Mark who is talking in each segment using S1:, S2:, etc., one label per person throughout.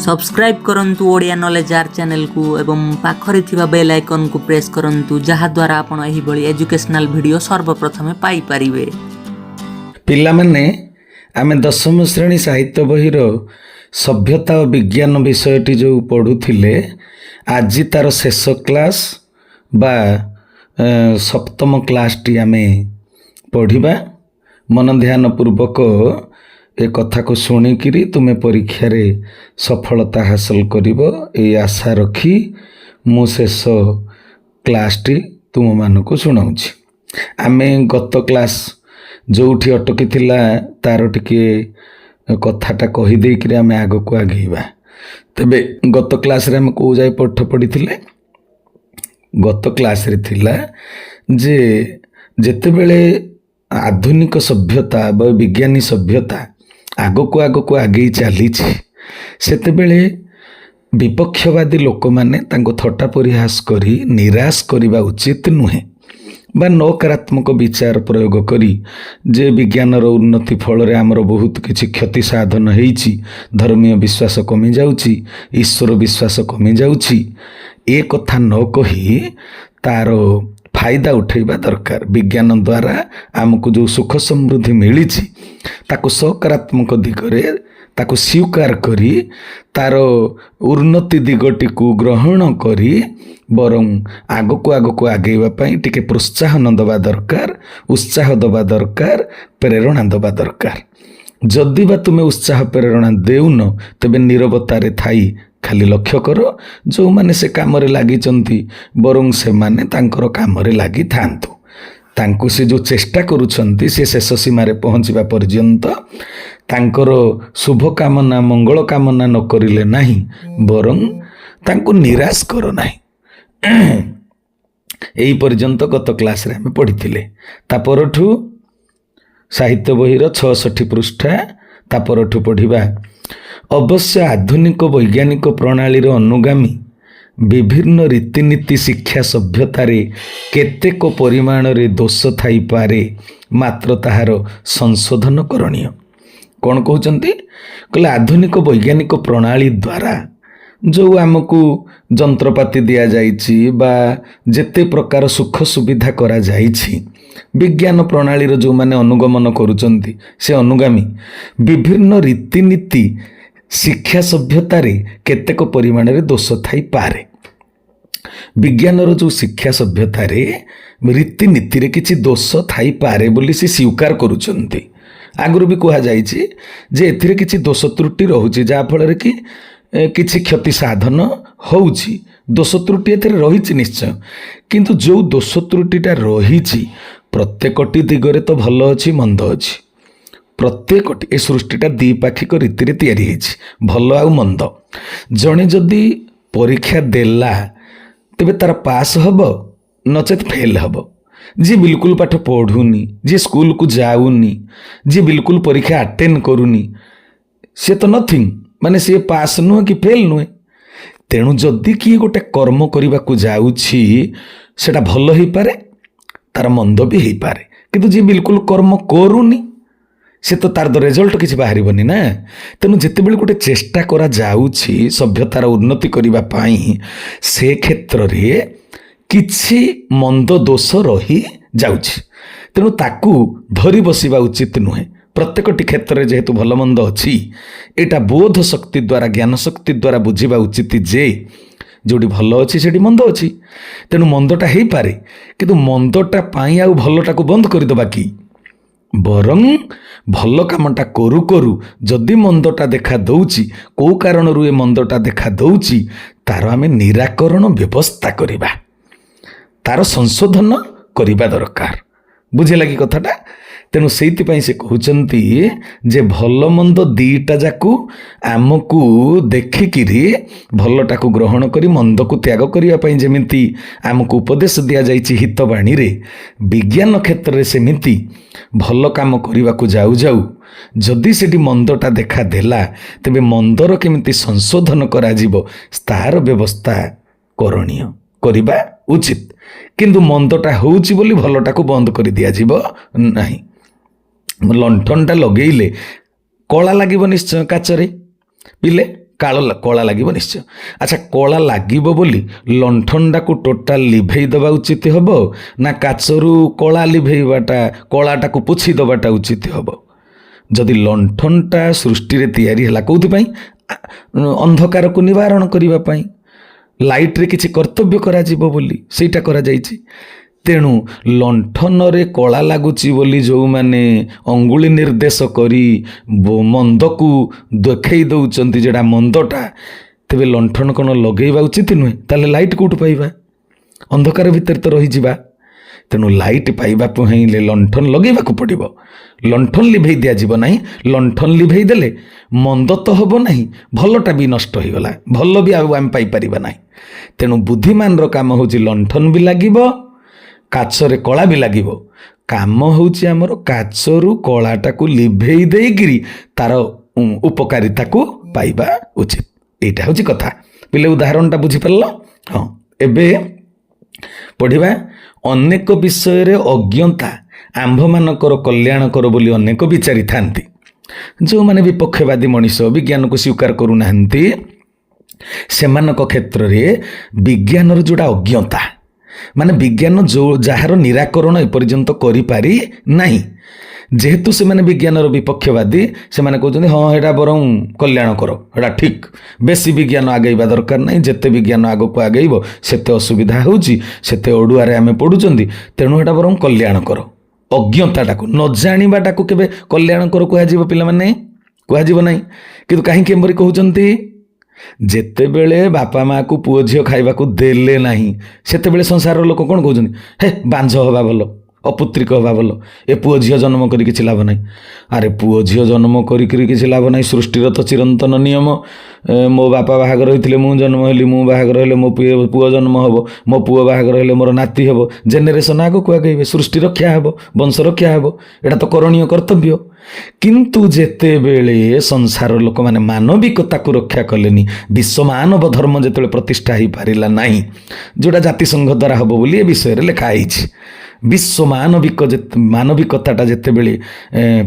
S1: Subscribe କରନ୍ତୁ Odia knowledge ଆର୍ ଚ୍ୟାନେଲକୁ ଏବଂ ପାଖରେ ଥିବା ବେଲ୍ ଆଇକନ୍କୁ ପ୍ରେସ୍ କରନ୍ତୁ, ଯାହାଦ୍ୱାରା ଆପଣ ଏହିଭଳି ଏଜୁକେସନାଲ୍ ଭିଡ଼ିଓ ସର୍ବପ୍ରଥମେ ପାଇପାରିବେ।
S2: ପିଲାମାନେ, ଆମେ ଦଶମ ଶ୍ରେଣୀ ସାହିତ୍ୟ ବହିର ସଭ୍ୟତା ଓ ବିଜ୍ଞାନ ବିଷୟଟି ଯେଉଁ ପଢ଼ୁଥିଲେ, ଆଜି ତାର ଶେଷ କ୍ଲାସ୍ ବା ସପ୍ତମ କ୍ଲାସ୍ଟି ଆମେ ପଢ଼ିବା। ମନ ଧ୍ୟାନ ପୂର୍ବକ ଏ କଥାକୁ ଶୁଣିକିରି ତୁମେ ପରୀକ୍ଷାରେ ସଫଳତା ହାସଲ କରିବ, ଏଇ ଆଶା ରଖି ମୁଁ ଶେଷ କ୍ଲାସ୍ଟି ତୁମମାନଙ୍କୁ ଶୁଣାଉଛି। ଆମେ ଗତ କ୍ଲାସ୍ ଯେଉଁଠି ଅଟକିଥିଲା, ତାର ଟିକିଏ କଥାଟା କହିଦେଇକିରି ଆମେ ଆଗକୁ ଆଗେଇବା। ତେବେ ଗତ କ୍ଲାସ୍ରେ ଆମେ କେଉଁ ଯାଏ ପାଠ ପଢ଼ିଥିଲେ? ଗତ କ୍ଲାସ୍ରେ ଥିଲା ଯେ ଯେତେବେଳେ ଆଧୁନିକ ସଭ୍ୟତା ବା ବିଜ୍ଞାନୀ ସଭ୍ୟତା ଆଗକୁ ଆଗକୁ ଆଗେଇ ଚାଲିଛି, ସେତେବେଳେ ବିପକ୍ଷବାଦୀ ଲୋକମାନେ ତାଙ୍କୁ ଥଟ୍ଟା ପରିହାସ କରି ନିରାଶ କରିବା ଉଚିତ ନୁହେଁ ବା ନକାରାତ୍ମକ ବିଚାର ପ୍ରୟୋଗ କରି ଯେ ବିଜ୍ଞାନର ଉନ୍ନତି ଫଳରେ ଆମର ବହୁତ କିଛି କ୍ଷତି ସାଧନ ହେଇଛି, ଧର୍ମୀୟ ବିଶ୍ୱାସ କମିଯାଉଛି, ଈଶ୍ୱର ବିଶ୍ୱାସ କମିଯାଉଛି, ଏ କଥା ନ କହି ତାର ଫାଇଦା ଉଠେଇବା ଦରକାର। ବିଜ୍ଞାନ ଦ୍ୱାରା ଆମକୁ ଯେଉଁ ସୁଖ ସମୃଦ୍ଧି ମିଳିଛି, ତାକୁ ସକାରାତ୍ମକ ଦିଗରେ ତାକୁ ସ୍ୱୀକାର କରି, ତାର ଉନ୍ନତି ଦିଗଟିକୁ ଗ୍ରହଣ କରି ବରଂ ଆଗକୁ ଆଗକୁ ଆଗେଇବା ପାଇଁ ଟିକେ ପ୍ରୋତ୍ସାହନ ଦେବା ଦରକାର, ଉତ୍ସାହ ଦେବା ଦରକାର, ପ୍ରେରଣା ଦେବା ଦରକାର। ଯଦି ବା ତୁମେ ଉତ୍ସାହ ପ୍ରେରଣା ଦେଉନ, ତେବେ ନିରବତାରେ ଥାଇ ଖାଲି ଲକ୍ଷ୍ୟ କର। ଯେଉଁମାନେ ସେ କାମରେ ଲାଗିଛନ୍ତି, ବରଂ ସେମାନେ ତାଙ୍କର କାମରେ ଲାଗିଥାନ୍ତୁ। ତାଙ୍କୁ ସେ ଯେଉଁ ଚେଷ୍ଟା କରୁଛନ୍ତି, ସେ ଶେଷ ସୀମାରେ ପହଞ୍ଚିବା ପର୍ଯ୍ୟନ୍ତ ତାଙ୍କର ଶୁଭ କାମନା, ମଙ୍ଗଳ କାମନା ନ କରିଲେ ନାହିଁ, ବରଂ ତାଙ୍କୁ ନିରାଶ କର ନାହିଁ। ଏହି ପର୍ଯ୍ୟନ୍ତ ଗତ କ୍ଲାସ୍ରେ ଆମେ ପଢ଼ିଥିଲେ। ତା ପରଠୁ ସାହିତ୍ୟ ବହିର 66 ପୃଷ୍ଠା, ତା ପରଠୁ ପଢ଼ିବା। ଅବଶ୍ୟ ଆଧୁନିକ ବୈଜ୍ଞାନିକ ପ୍ରଣାଳୀର ଅନୁଗାମୀ ବିଭିନ୍ନ ରୀତିନୀତି ଶିକ୍ଷା ସଭ୍ୟତାରେ କେତେକ ପରିମାଣରେ ଦୋଷ ଥାଇପାରେ, ମାତ୍ର ତାହାର ସଂଶୋଧନ କରଣୀୟ। କ'ଣ କହୁଛନ୍ତି? କହିଲେ, ଆଧୁନିକ ବୈଜ୍ଞାନିକ ପ୍ରଣାଳୀ ଦ୍ୱାରା ଯେଉଁ ଆମକୁ ଯନ୍ତ୍ରପାତି ଦିଆଯାଇଛି ବା ଯେତେ ପ୍ରକାର ସୁଖ ସୁବିଧା କରାଯାଇଛି, ବିଜ୍ଞାନ ପ୍ରଣାଳୀର ଯେଉଁମାନେ ଅନୁଗମନ କରୁଛନ୍ତି, ସେ ଅନୁଗାମୀ ବିଭିନ୍ନ ରୀତିନୀତି ଶିକ୍ଷା ସଭ୍ୟତାରେ କେତେକ ପରିମାଣରେ ଦୋଷ ଥାଇପାରେ। ବିଜ୍ଞାନର ଯେଉଁ ଶିକ୍ଷା ସଭ୍ୟତାରେ ରୀତିନୀତିରେ କିଛି ଦୋଷ ଥାଇପାରେ ବୋଲି ସେ ସ୍ୱୀକାର କରୁଛନ୍ତି। ଆଗରୁ ବି କୁହାଯାଇଛି ଯେ ଏଥିରେ କିଛି ଦୋଷ ତ୍ରୁଟି ରହୁଛି, ଯାହାଫଳରେ କି କିଛି କ୍ଷତି ସାଧନ ହେଉଛି। ଦୋଷ ତ୍ରୁଟି ଏଥିରେ ରହିଛି ନିଶ୍ଚୟ, କିନ୍ତୁ ଯେଉଁ ଦୋଷ ତ୍ରୁଟିଟା ରହିଛି, ପ୍ରତ୍ୟେକଟି ଦିଗରେ ତ ଭଲ ଅଛି, ମନ୍ଦ ଅଛି। ପ୍ରତ୍ୟେକଟି ଏ ସୃଷ୍ଟିଟା ଦ୍ୱିପାକ୍ଷିକ ରୀତିରେ ତିଆରି ହେଇଛି, ଭଲ ଆଉ ମନ୍ଦ। ଜଣେ ଯଦି ପରୀକ୍ଷା ଦେଲା, ତେବେ ତାର ପାସ୍ ହବ, ନଚେତ୍ ଫେଲ୍ ହବ। ଯିଏ ବିଲକୁଲ ପାଠ ପଢ଼ୁନି, ଯିଏ ସ୍କୁଲକୁ ଯାଉନି, ଯିଏ ବିଲକୁଲ ପରୀକ୍ଷା ଆଟେଣ୍ଡ କରୁନି, ସିଏ ତ ନଥିଙ୍ଗ, ମାନେ ସିଏ ପାସ୍ ନୁହେଁ କି ଫେଲ୍ ନୁହେଁ। ତେଣୁ ଯଦି କିଏ ଗୋଟେ କର୍ମ କରିବାକୁ ଯାଉଛି, ସେଟା ଭଲ ହେଇପାରେ, ତାର ମନ୍ଦ ବି ହେଇପାରେ। କିନ୍ତୁ ଯିଏ ବିଲକୁଲ କର୍ମ କରୁନି, ସେ ତ ତାର ତ ରେଜଲ୍ଟ କିଛି ବାହାରିବନି ନା। ତେଣୁ ଯେତେବେଳେ ଗୋଟେ ଚେଷ୍ଟା କରାଯାଉଛି ସଭ୍ୟତାର ଉନ୍ନତି କରିବା ପାଇଁ, ସେ କ୍ଷେତ୍ରରେ କିଛି ମନ୍ଦ ଦୋଷ ରହିଯାଉଛି। ତେଣୁ ତାକୁ ଧରି ବସିବା ଉଚିତ ନୁହେଁ। ପ୍ରତ୍ୟେକଟି କ୍ଷେତ୍ରରେ ଯେହେତୁ ଭଲ ମନ୍ଦ ଅଛି, ଏଇଟା ବୋଧ ଶକ୍ତି ଦ୍ୱାରା, ଜ୍ଞାନ ଶକ୍ତି ଦ୍ୱାରା ବୁଝିବା ଉଚିତ ଯେ ଯେଉଁଠି ଭଲ ଅଛି, ସେଠି ମନ୍ଦ ଅଛି। ତେଣୁ ମନ୍ଦଟା ହେଇପାରେ, କିନ୍ତୁ ମନ୍ଦଟା ପାଇଁ ଆଉ ଭଲଟାକୁ ବନ୍ଦ କରିଦେବା କି? ବରଂ ଭଲ କାମଟା କରୁ କରୁ ଯଦି ମନ୍ଦଟା ଦେଖା ଦଉଛି, କେଉଁ କାରଣରୁ ଏ ମନ୍ଦଟା ଦେଖା ଦଉଛି, ତାର ଆମେ ନିରାକରଣ ବ୍ୟବସ୍ଥା କରିବା, ତାର ସଂଶୋଧନ କରିବା ଦରକାର। ବୁଝିଲା କି କଥାଟା? ତେଣୁ ସେଇଥିପାଇଁ ସେ କହୁଛନ୍ତି ଯେ ଭଲ ମନ୍ଦ ଦୁଇଟା ଯାକୁ ଆମକୁ ଦେଖିକିରି ଭଲଟାକୁ ଗ୍ରହଣ କରି ମନ୍ଦକୁ ତ୍ୟାଗ କରିବା ପାଇଁ ଯେମିତି ଆମକୁ ଉପଦେଶ ଦିଆଯାଇଛି ହିତବାଣୀରେ, ବିଜ୍ଞାନ କ୍ଷେତ୍ରରେ ସେମିତି ଭଲ କାମ କରିବାକୁ ଯାଉ ଯାଉ ଯଦି ସେଠି ମନ୍ଦଟା ଦେଖା ଦେଲା, ତେବେ ମନ୍ଦର କେମିତି ସଂଶୋଧନ କରାଯିବ, ତାର ବ୍ୟବସ୍ଥା କରଣୀୟ, କରିବା ଉଚିତ। କିନ୍ତୁ ମନ୍ଦଟା ହେଉଛି ବୋଲି ଭଲଟାକୁ ବନ୍ଦ କରି ଦିଆଯିବ ନାହିଁ। ଲଣ୍ଠନଟା ଲଗେଇଲେ କଳା ଲାଗିବ ନିଶ୍ଚୟ କାଚରେ। ପିଲେ, କାଳ କଳା ଲାଗିବ ନିଶ୍ଚୟ। ଆଚ୍ଛା, କଳା ଲାଗିବ ବୋଲି ଲଣ୍ଠନଟାକୁ ଟୋଟାଲ ଲିଭେଇ ଦେବା ଉଚିତ ହେବ ନା କାଚରୁ କଳା ଲିଭେଇବାଟା, କଳାଟାକୁ ପୋଛି ଦେବାଟା ଉଚିତ ହେବ? ଯଦି ଲଣ୍ଠନଟା ସୃଷ୍ଟିରେ ତିଆରି ହେଲା କେଉଁଥିପାଇଁ? ଅନ୍ଧକାରକୁ ନିବାରଣ କରିବା ପାଇଁ, ଲାଇଟ୍ରେ କିଛି କର୍ତ୍ତବ୍ୟ କରାଯିବ ବୋଲି ସେଇଟା କରାଯାଇଛି। ତେଣୁ ଲଣ୍ଠନରେ କଳା ଲାଗୁଛି ବୋଲି ଯେଉଁମାନେ ଅଙ୍ଗୁଳି ନିର୍ଦ୍ଦେଶ କରି ମନ୍ଦକୁ ଦେଖେଇ ଦେଉଛନ୍ତି, ଯେଉଁଟା ମନ୍ଦଟା, ତେବେ ଲଣ୍ଠନ କ'ଣ ଲଗେଇବା ଉଚିତ ନୁହେଁ? ତାହେଲେ ଲାଇଟ୍ କେଉଁଠୁ ପାଇବା? ଅନ୍ଧକାର ଭିତରେ ତ ରହିଯିବା। ତେଣୁ ଲାଇଟ୍ ପାଇବାକୁ ହେଲେ ଲଣ୍ଠନ ଲଗେଇବାକୁ ପଡ଼ିବ, ଲଣ୍ଠନ ଲିଭେଇ ଦିଆଯିବ ନାହିଁ। ଲଣ୍ଠନ ଲିଭେଇ ଦେଲେ ମନ୍ଦ ତ ହେବ ନାହିଁ, ଭଲଟା ବି ନଷ୍ଟ ହୋଇଗଲା, ଭଲ ବି ଆଉ ଆମେ ପାଇପାରିବା ନାହିଁ। ତେଣୁ ବୁଦ୍ଧିମାନର କାମ ହେଉଛି ଲଣ୍ଠନ ବି ଲାଗିବ, କାଚରେ କଳା ବି ଲାଗିବ। କାମ ହେଉଛି ଆମର କାଚରୁ କଳାଟାକୁ ଲିଭେଇ ଦେଇକିରି ତାର ଉପକାରିତାକୁ ପାଇବା ଉଚିତ। ଏଇଟା ହେଉଛି କଥା। ପିଲେ, ଉଦାହରଣଟା ବୁଝିପାରିଲ? ହଁ, ଏବେ ପଢ଼ିବା। ଅନେକ ବିଷୟରେ ଅଜ୍ଞତା ଆମ୍ଭମାନଙ୍କର କଲ୍ୟାଣକର ବୋଲି ଅନେକ ବିଚାରିଥାନ୍ତି। ଯେଉଁମାନେ ବିପକ୍ଷବାଦୀ ମଣିଷ, ବିଜ୍ଞାନକୁ ସ୍ୱୀକାର କରୁନାହାନ୍ତି, ସେମାନଙ୍କ କ୍ଷେତ୍ରରେ ବିଜ୍ଞାନର ଯେଉଁଟା ଅଜ୍ଞତା, ମାନେ ବିଜ୍ଞାନ ଯେଉଁ ଯାହାର ନିରାକରଣ ଏପର୍ଯ୍ୟନ୍ତ କରିପାରି ନାହିଁ, ଯେହେତୁ ସେମାନେ ବିଜ୍ଞାନର ବିପକ୍ଷବାଦୀ, ସେମାନେ କହୁଛନ୍ତି, ହଁ, ଏଇଟା ବରଂ କଲ୍ୟାଣକର, ଏଇଟା ଠିକ୍, ବେଶୀ ବିଜ୍ଞାନ ଆଗେଇବା ଦରକାର ନାହିଁ। ଯେତେ ବିଜ୍ଞାନ ଆଗକୁ ଆଗେଇବ ସେତେ ଅସୁବିଧା ହେଉଛି, ସେତେ ଅଡ଼ୁଆରେ ଆମେ ପଡ଼ୁଛନ୍ତି। ତେଣୁ ଏଇଟା ବରଂ କଲ୍ୟାଣକର। ଅଜ୍ଞତାଟାକୁ, ନ ଜାଣିବାଟାକୁ କେବେ କଲ୍ୟାଣକର କୁହାଯିବ ପିଲାମାନେ? କୁହାଯିବ ନାହିଁ। କିନ୍ତୁ କାହିଁକି ଏପରି କହୁଛନ୍ତି? ଯେତେବେଳେ ବାପା ମାଆକୁ ପୁଅ ଝିଅ ଖାଇବାକୁ ଦେଲେ ନାହିଁ, ସେତେବେଳେ ସଂସାରର ଲୋକ କ'ଣ କହୁଛନ୍ତି? ହେ, ବାଞ୍ଝ ହେବା ଭଲ, ଅପୁତ୍ରିକ ହେବା ଭଲ, ଏ ପୁଅ ଝିଅ ଜନ୍ମ କରି କିଛି ଲାଭ ନାହିଁ। ଆରେ, ପୁଅ ଝିଅ ଜନ୍ମ କରିକିରି କିଛି ଲାଭ ନାହିଁ, ସୃଷ୍ଟିର ତ ଚିରନ୍ତନ ନିୟମ। ମୋ ବାପା ବାହାଘର ହୋଇଥିଲେ ମୁଁ ଜନ୍ମ ହେଲି, ମୁଁ ବାହାଘର ହେଲେ ମୋ ପୁଅ ଜନ୍ମ ହେବ, ମୋ ପୁଅ ବାହାଘର ହେଲେ ମୋର ନାତି ହେବ। ଜେନେରେସନ୍ ଆଗକୁ ଆଗେଇବେ, ସୃଷ୍ଟି ରକ୍ଷା ହେବ, ବଂଶ ରକ୍ଷା ହେବ। ଏଇଟା ତ କରଣୀୟ କର୍ତ୍ତବ୍ୟ। କିନ୍ତୁ ଯେତେବେଳେ ସଂସାର ଲୋକମାନେ ମାନବିକତାକୁ ରକ୍ଷା କଲେନି, ବିଶ୍ୱ ମାନବ ଧର୍ମ ଯେତେବେଳେ ପ୍ରତିଷ୍ଠା ହେଇପାରିଲା ନାହିଁ, ଯେଉଁଟା ଜାତିସଂଘ ଦ୍ୱାରା ହେବ ବୋଲି ଏ ବିଷୟରେ ଲେଖା ହେଇଛି, ବିଶ୍ୱ ମାନବିକ ମାନବିକତାଟା ଯେତେବେଳେ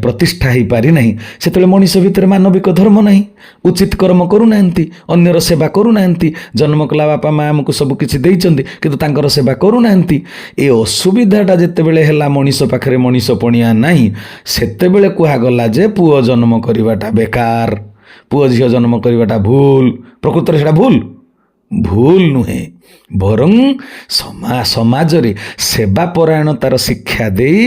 S2: ପ୍ରତିଷ୍ଠା ହେଇପାରିନାହିଁ, ସେତେବେଳେ ମଣିଷ ଭିତରେ ମାନବିକ ଧର୍ମ ନାହିଁ। ଉଚିତ କର୍ମ କରୁନାହାନ୍ତି, ଅନ୍ୟର ସେବା କରୁନାହାନ୍ତି। ଜନ୍ମ କଲା ବାପା ମା ଆମକୁ ସବୁ କିଛି ଦେଇଛନ୍ତି, କିନ୍ତୁ ତାଙ୍କର ସେବା କରୁନାହାନ୍ତି। ଏ ଅସୁବିଧାଟା ଯେତେବେଳେ ହେଲା, ମଣିଷ ପାଖରେ ମଣିଷ ପଣିଆ ନାହିଁ, ସେତେବେଳେ କୁହାଗଲା ଯେ ପୁଅ ଜନ୍ମ କରିବାଟା ବେକାର, ପୁଅ ଝିଅ ଜନ୍ମ କରିବାଟା ଭୁଲ। ପ୍ରକୃତରେ ସେଇଟା ଭୁଲ? ଭୁଲ ନୁହେଁ, ବରଂ ସମାଜରେ ସେବା ପରାୟଣତାର ଶିକ୍ଷା ଦେଇ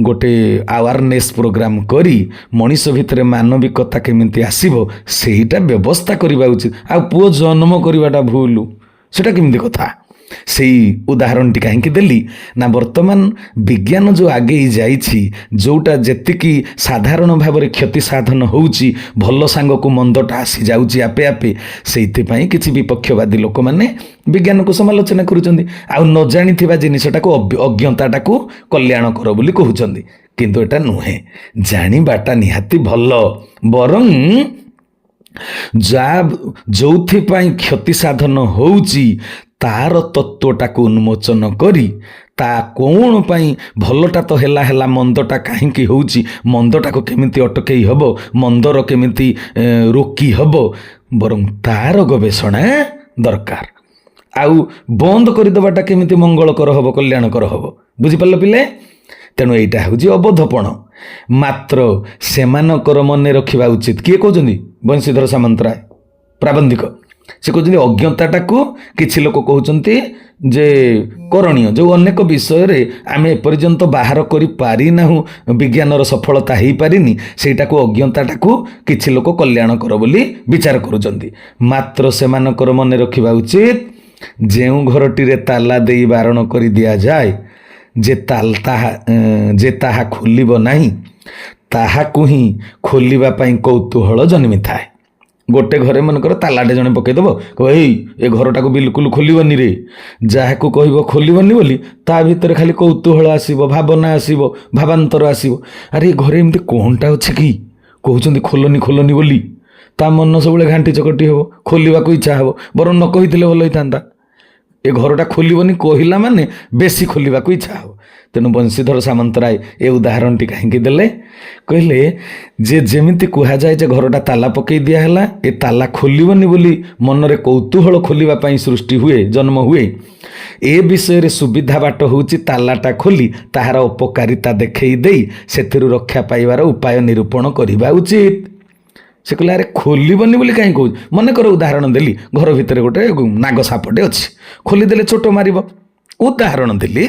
S2: ଗୋଟେ ଆୱାରନେସ୍ ପ୍ରୋଗ୍ରାମ କରି ମଣିଷ ଭିତରେ ମାନବିକତା କେମିତି ଆସିବ, ସେଇଟା ବ୍ୟବସ୍ଥା କରିବା ଉଚିତ। ଆଉ ପୁଅ ଜନ୍ମ କରିବାଟା ଭୁଲ, ସେଇଟା କେମିତି କଥା? ସେଇ ଉଦାହରଣଟି କାହିଁକି ଦେଲି ନା, ବର୍ତ୍ତମାନ ବିଜ୍ଞାନ ଯେଉଁ ଆଗେଇ ଯାଇଛି, ଯେଉଁଟା ଯେତିକି ସାଧାରଣ ଭାବରେ କ୍ଷତି ସାଧନ ହେଉଛି, ଭଲ ସାଙ୍ଗକୁ ମନ୍ଦଟା ଆସିଯାଉଛି ଆପେ ଆପେ, ସେଇଥିପାଇଁ କିଛି ବିପକ୍ଷବାଦୀ ଲୋକମାନେ ବିଜ୍ଞାନକୁ ସମାଲୋଚନା କରୁଛନ୍ତି ଆଉ ନ ଜାଣିଥିବା ଜିନିଷଟାକୁ, ଅଜ୍ଞତାଟାକୁ କଲ୍ୟାଣ କର ବୋଲି କହୁଛନ୍ତି। କିନ୍ତୁ ଏଟା ନୁହେଁ, ଜାଣିବାଟା ନିହାତି ଭଲ। ବରଂ ଯାହା ଯୋଉଥିପାଇଁ କ୍ଷତି ସାଧନ ହେଉଛି, ତାର ତତ୍ତ୍ୱଟାକୁ ଉନ୍ମୋଚନ କରି, ତା କ'ଣ ପାଇଁ ଭଲଟା ତ ହେଲା ହେଲା, ମନ୍ଦଟା କାହିଁକି ହେଉଛି, ମନ୍ଦଟାକୁ କେମିତି ଅଟକେଇ ହେବ, ମନ୍ଦର କେମିତି ରୋକି ହେବ, ବରଂ ତାର ଗବେଷଣା ଦରକାର। ଆଉ ବନ୍ଦ କରିଦେବାଟା କେମିତି ମଙ୍ଗଳକର ହେବ, କଲ୍ୟାଣକର ହେବ? ବୁଝିପାରିଲ ପିଲେ? ତେଣୁ ଏଇଟା ହେଉଛି ଅବୋଧପଣ। ମାତ୍ର ସେମାନଙ୍କର ମନେ ରଖିବା ଉଚିତ। କିଏ କହୁଛନ୍ତି? ବଂଶୀଧର ସାମନ୍ତରାୟ, ପ୍ରାବନ୍ଧିକ। ସେ କହୁଛନ୍ତି, ଅଜ୍ଞତାଟାକୁ କିଛି ଲୋକ କହୁଛନ୍ତି ଯେ କରଣୀୟ। ଯେଉଁ ଅନେକ ବିଷୟରେ ଆମେ ଏପର୍ଯ୍ୟନ୍ତ ବାହାର କରିପାରିନାହୁଁ, ବିଜ୍ଞାନର ସଫଳତା ହେଇପାରିନି, ସେଇଟାକୁ, ଅଜ୍ଞତାଟାକୁ କିଛି ଲୋକ କଲ୍ୟାଣ କର ବୋଲି ବିଚାର କରୁଛନ୍ତି। ମାତ୍ର ସେମାନଙ୍କର ମନେ ରଖିବା ଉଚିତ, ଯେଉଁ ଘରଟିରେ ତାଲା ଦେଇ ବାରଣ କରି ଦିଆଯାଏ ଯେ ଯେ ତାହା ଖୋଲିବ ନାହିଁ, ତାହାକୁ ହିଁ ଖୋଲିବା ପାଇଁ କୌତୂହଳ ଜନ୍ମିଥାଏ। ଗୋଟେ ଘରେ ମନେକର ତାଲାଟେ ଜଣେ ପକେଇଦେବ, କହିବ, ଏଇ, ଏ ଘରଟାକୁ ବିଲକୁଲ ଖୋଲିବନି ରେ। ଯାହାକୁ କହିବ ଖୋଲିବନି ବୋଲି, ତା ଭିତରେ ଖାଲି କୌତୂହଳ ଆସିବ, ଭାବନା ଆସିବ, ଭାବାନ୍ତର ଆସିବ। ଆରେ, ଏ ଘରେ ଏମିତି କ'ଣଟା ଅଛି କି କହୁଛନ୍ତି ଖୋଲନି ଖୋଲନି ବୋଲି? ତା ମନ ସବୁବେଳେ ଘାଣ୍ଟି ଚକଟି ହେବ, ଖୋଲିବାକୁ ଇଚ୍ଛା ହେବ। ବରଂ ନ କହିଥିଲେ ଭଲ ହେଇଥାନ୍ତା। ଏ ଘରଟା ଖୋଲିବନି କହିଲା ମାନେ ବେଶୀ ଖୋଲିବାକୁ ଇଚ୍ଛା ହେବ। ତେଣୁ ବଂଶୀଧର ସାମନ୍ତରାୟ ଏ ଉଦାହରଣଟି କାହିଁକି ଦେଲେ? କହିଲେ ଯେ ଯେମିତି କୁହାଯାଏ ଯେ ଘରଟା ତାଲା ପକାଇ ଦିଆହେଲା, ଏ ତାଲା ଖୋଲିବନି ବୋଲି ମନରେ କୌତୂହଳ ଖୋଲିବା ପାଇଁ ସୃଷ୍ଟି ହୁଏ, ଜନ୍ମ ହୁଏ। ଏ ବିଷୟରେ ସୁବିଧା ବାଟ ହେଉଛି ତାଲାଟା ଖୋଲି ତାହାର ଅପକାରିତା ଦେଖେଇ ଦେଇ ସେଥିରୁ ରକ୍ଷା ପାଇବାର ଉପାୟ ନିରୂପଣ କରିବା ଉଚିତ। ସେ କହିଲେ, ଆରେ ଖୋଲିବନି ବୋଲି କାହିଁ କହୁଛି? ମନେକର ଉଦାହରଣ ଦେଲି, ଘର ଭିତରେ ଗୋଟେ ନାଗ ସାପଟେ ଅଛି, ଖୋଲିଦେଲେ ଚୋଟ ମାରିବ। ଉଦାହରଣ ଦେଲି,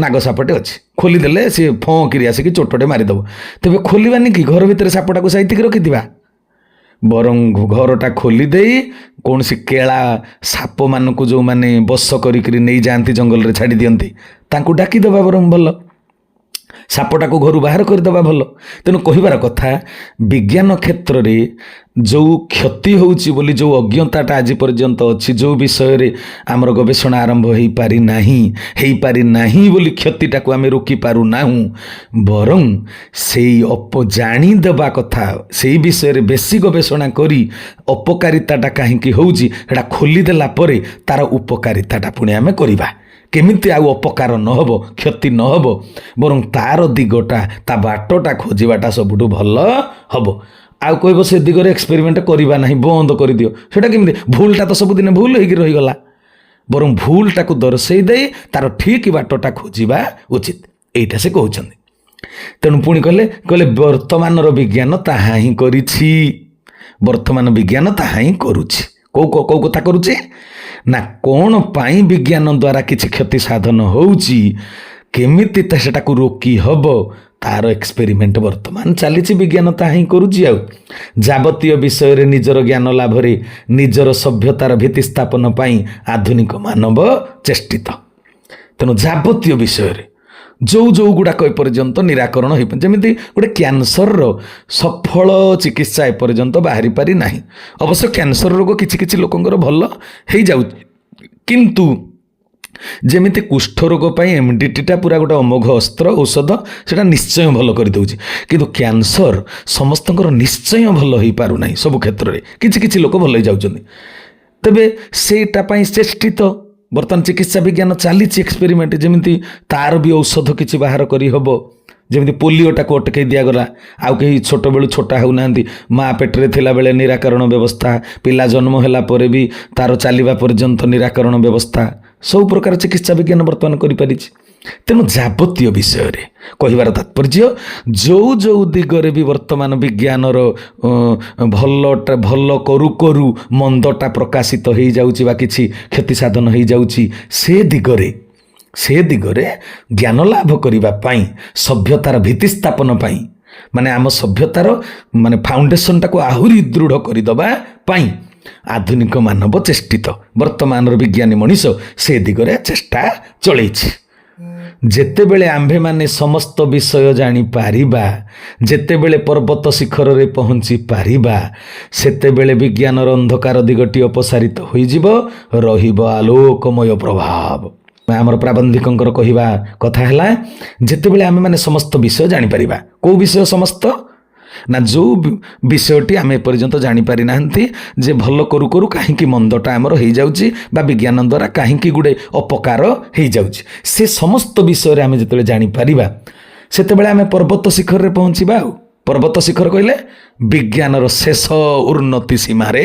S2: ନାଗ ସାପଟେ ଅଛି, ଖୋଲିଦେଲେ ସିଏ ଫଁ କିରି ଆସିକି ଚୋଟଟେ ମାରିଦେବ। ତେବେ ଖୋଲିବାନି କି ଘର ଭିତରେ ସାପଟାକୁ ସାଇତିକି ରଖିଥିବା? ବରଂ ଘରଟା ଖୋଲିଦେଇ କୌଣସି କେଳା ସାପମାନଙ୍କୁ ଯେଉଁମାନେ ବଶ କରିକିରି ନେଇଯାଆନ୍ତି, ଜଙ୍ଗଲରେ ଛାଡ଼ି ଦିଅନ୍ତି, ତାଙ୍କୁ ଡାକିଦେବା ବରଂ ଭଲ, ସାପଟାକୁ ଘରୁ ବାହାର କରିଦେବା ଭଲ। ତେଣୁ କହିବାର କଥା, ବିଜ୍ଞାନ କ୍ଷେତ୍ରରେ ଯେଉଁ କ୍ଷତି ହେଉଛି ବୋଲି ଯେଉଁ ଅଜ୍ଞତାଟା ଆଜି ପର୍ଯ୍ୟନ୍ତ ଅଛି, ଯେଉଁ ବିଷୟରେ ଆମର ଗବେଷଣା ଆରମ୍ଭ ହେଇପାରିନାହିଁ, ହେଇପାରିନାହିଁ ବୋଲି କ୍ଷତିଟାକୁ ଆମେ ରୋକିପାରୁନାହୁଁ, ବରଂ ସେଇ ଜାଣିଦେବା କଥା, ସେଇ ବିଷୟରେ ବେଶୀ ଗବେଷଣା କରି ଅପକାରିତାଟା କାହିଁକି ହେଉଛି ସେଇଟା ଖୋଲିଦେଲା ପରେ ତାର ଉପକାରିତାଟା ପୁଣି ଆମେ କରିବା। କେମିତି ଆଉ ଅପକାର ନ ହେବ, କ୍ଷତି ନ ହେବ, ବରଂ ତାର ଦିଗଟା, ତା ବାଟଟା ଖୋଜିବାଟା ସବୁଠୁ ଭଲ ହେବ। ଆଉ କହିବ ସେ ଦିଗରେ ଏକ୍ସପେରିମେଣ୍ଟ କରିବା ନାହିଁ, ବନ୍ଦ କରିଦିଅ, ସେଇଟା କେମିତି? ଭୁଲଟା ତ ସବୁଦିନ ଭୁଲ ହେଇକି ରହିଗଲା। ବରଂ ଭୁଲଟାକୁ ଦର୍ଶେଇ ଦେଇ ତାର ଠିକ୍ ବାଟଟା ଖୋଜିବା ଉଚିତ, ଏଇଟା ସେ କହୁଛନ୍ତି। ତେଣୁ ପୁଣି କହିଲେ ବର୍ତ୍ତମାନର ବିଜ୍ଞାନ ତାହା ହିଁ କରିଛି, ବର୍ତ୍ତମାନ ବିଜ୍ଞାନ ତାହା ହିଁ କରୁଛି। କେଉଁ କେଉଁ କଥା କରୁଛି ନା, କ'ଣ ପାଇଁ ବିଜ୍ଞାନ ଦ୍ୱାରା କିଛି କ୍ଷତି ସାଧନ ହେଉଛି, କେମିତି ସେଟାକୁ ରୋକି ହେବ, ତାର ଏକ୍ସପେରିମେଣ୍ଟ ବର୍ତ୍ତମାନ ଚାଲିଛି। ବିଜ୍ଞାନ ତାହା ହିଁ କରୁଛି। ଆଉ ଯାବତୀୟ ବିଷୟରେ ନିଜର ଜ୍ଞାନ ଲାଭରେ ନିଜର ସଭ୍ୟତାର ଭିତ୍ତି ସ୍ଥାପନ ପାଇଁ ଆଧୁନିକ ମାନବ ଚେଷ୍ଟିତ। ତେଣୁ ଯାବତୀୟ ବିଷୟରେ ଯେଉଁ ଯେଉଁ ଗୁଡ଼ାକ ଏପର୍ଯ୍ୟନ୍ତ ନିରାକରଣ ହେଇପାରେ, ଯେମିତି ଗୋଟେ କ୍ୟାନ୍ସରର ସଫଳ ଚିକିତ୍ସା ଏପର୍ଯ୍ୟନ୍ତ ବାହାରି ପାରି ନାହିଁ। ଅବଶ୍ୟ କ୍ୟାନ୍ସର ରୋଗ କିଛି କିଛି ଲୋକଙ୍କର ଭଲ ହେଇଯାଉଛି, କିନ୍ତୁ ଯେମିତି କୁଷ୍ଠ ରୋଗ ପାଇଁ ଏମଡିଟିଟା ପୁରା ଗୋଟେ ଅମୋଘ ଅସ୍ତ୍ର ଔଷଧ, ସେଇଟା ନିଶ୍ଚୟ ଭଲ କରିଦେଉଛି, କିନ୍ତୁ କ୍ୟାନ୍ସର ସମସ୍ତଙ୍କର ନିଶ୍ଚୟ ଭଲ ହେଇପାରୁନାହିଁ। ସବୁ କ୍ଷେତ୍ରରେ କିଛି କିଛି ଲୋକ ଭଲ ହେଇଯାଉଛନ୍ତି। ତେବେ ସେଇଟା ପାଇଁ ଚେଷ୍ଟିତ ବର୍ତ୍ତମାନ ଚିକିତ୍ସା ବିଜ୍ଞାନ ଚାଲିଛି, ଏକ୍ସପେରିମେଣ୍ଟ, ଯେମିତି ତାର ବି ଔଷଧ କିଛି ବାହାର କରିହେବ। ଯେମିତି ପୋଲିଓଟାକୁ ଅଟକେଇ ଦିଆଗଲା, ଆଉ କେହି ଛୋଟବେଳୁ ଛୋଟା ହେଉନାହାନ୍ତି। ମା ପେଟରେ ଥିଲାବେଳେ ନିରାକରଣ ବ୍ୟବସ୍ଥା, ପିଲା ଜନ୍ମ ହେଲା ପରେ ବି ତାର ଚାଲିବା ପର୍ଯ୍ୟନ୍ତ ନିରାକରଣ ବ୍ୟବସ୍ଥା, ସବୁ ପ୍ରକାର ଚିକିତ୍ସା ବିଜ୍ଞାନ ବର୍ତ୍ତମାନ କରିପାରିଛି। ତେଣୁ ଯାବତୀୟ ବିଷୟରେ କହିବାର ତାତ୍ପର୍ଯ୍ୟ, ଯେଉଁ ଯେଉଁ ଦିଗରେ ବି ବର୍ତ୍ତମାନ ବିଜ୍ଞାନର ଭଲଟା ଭଲ କରୁ କରୁ ମନ୍ଦଟା ପ୍ରକାଶିତ ହେଇଯାଉଛି ବା କିଛି କ୍ଷତି ସାଧନ ହେଇଯାଉଛି, ସେ ଦିଗରେ ଜ୍ଞାନ ଲାଭ କରିବା ପାଇଁ, ସଭ୍ୟତାର ଭିତ୍ତି ସ୍ଥାପନ ପାଇଁ, ମାନେ ଆମ ସଭ୍ୟତାର ମାନେ ଫାଉଣ୍ଡେସନଟାକୁ ଆହୁରି ଦୃଢ଼ କରିଦେବା ପାଇଁ ଆଧୁନିକ ମାନବ ଚେଷ୍ଟିତ। ବର୍ତ୍ତମାନର ବିଜ୍ଞାନୀ ମଣିଷ ସେ ଦିଗରେ ଚେଷ୍ଟା ଚଳେଇଛି। ଯେତେବେଳେ ଆମ୍ଭେମାନେ ସମସ୍ତ ବିଷୟ ଜାଣିପାରିବା, ଯେତେବେଳେ ପର୍ବତ ଶିଖରରେ ପହଞ୍ଚି ପାରିବା, ସେତେବେଳେ ବିଜ୍ଞାନର ଅନ୍ଧକାର ଦିଗଟି ଅପସାରିତ ହୋଇଯିବ, ରହିବ ଆଲୋକମୟ ପ୍ରଭାବ। ଆମର ପ୍ରାବନ୍ଧିକଙ୍କର କହିବା କଥା ହେଲା, ଯେତେବେଳେ ଆମେମାନେ ସମସ୍ତ ବିଷୟ ଜାଣିପାରିବା। କେଉଁ ବିଷୟ ସମସ୍ତ ନା, ଯେଉଁ ବିଷୟଟି ଆମେ ଏପର୍ଯ୍ୟନ୍ତ ଜାଣିପାରି ନାହାନ୍ତି ଯେ ଭଲ କରୁ କରୁ କାହିଁକି ମନ୍ଦଟା ଆମର ହେଇଯାଉଛି ବା ବିଜ୍ଞାନ ଦ୍ୱାରା କାହିଁକି ଗୁଡ଼େ ଅପକାର ହେଇଯାଉଛି, ସେ ସମସ୍ତ ବିଷୟରେ ଆମେ ଯେତେବେଳେ ଜାଣିପାରିବା, ସେତେବେଳେ ଆମେ ପର୍ବତ ଶିଖରରେ ପହଞ୍ଚିବା। ଆଉ ପର୍ବତ ଶିଖର କହିଲେ ବିଜ୍ଞାନର ଶେଷ ଉନ୍ନତି ସୀମାରେ